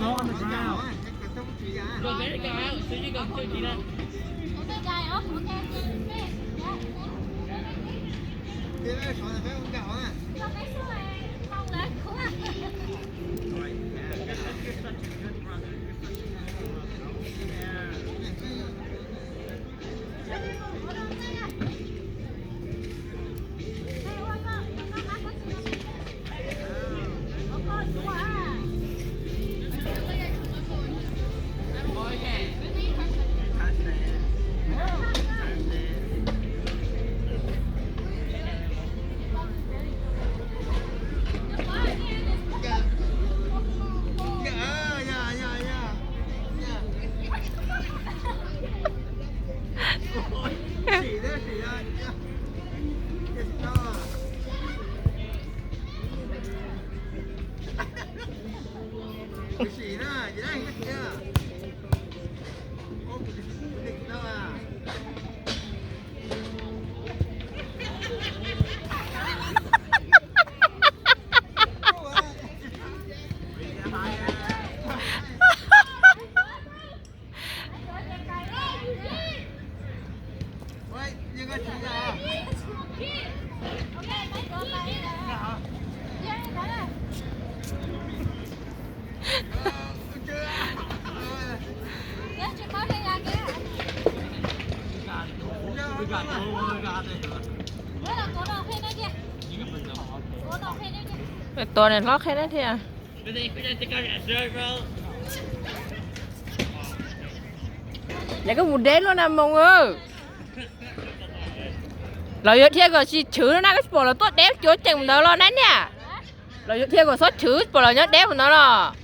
Go very go out, so you go too, Gina. Tua nws hlob qhia thiab. Yog koj mus deb luaj na Moos. Los yuav dhia kom tsis chwv no na, koj tsis pom los tuaj deb cuav ceem ntawd los na niam. Los yuav dhia kom txhob chwv, pom los nyob deb mus no los.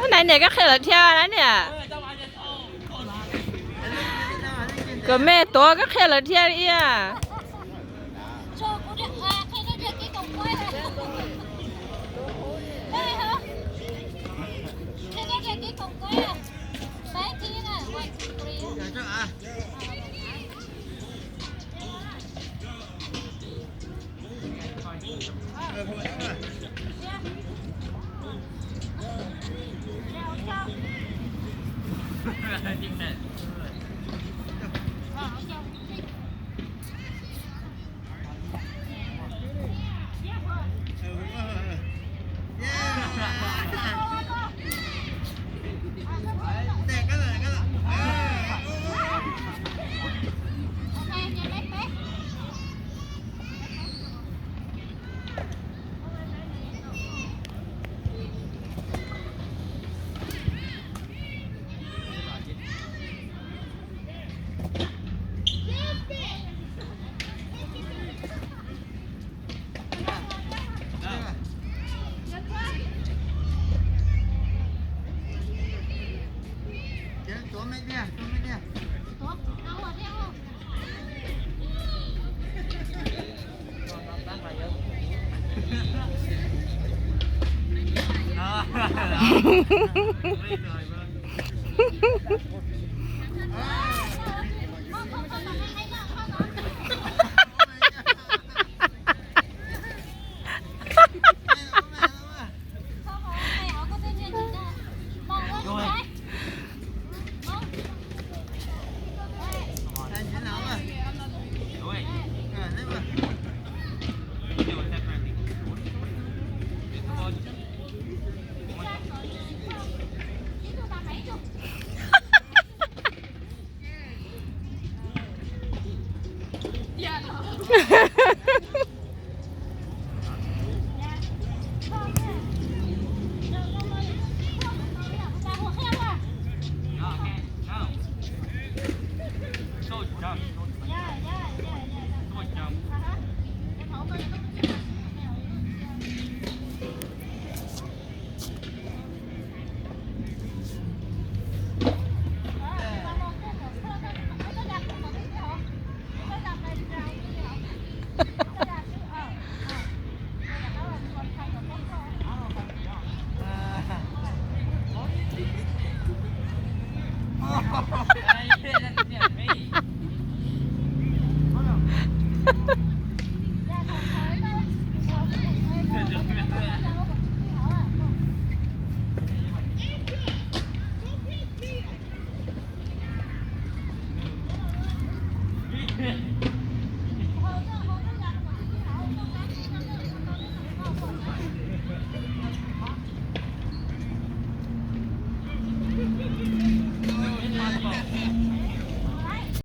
Nais niam, koj qhia lawv thiab na niam. Kom me tuav koj qhia lawv thiab ib yam.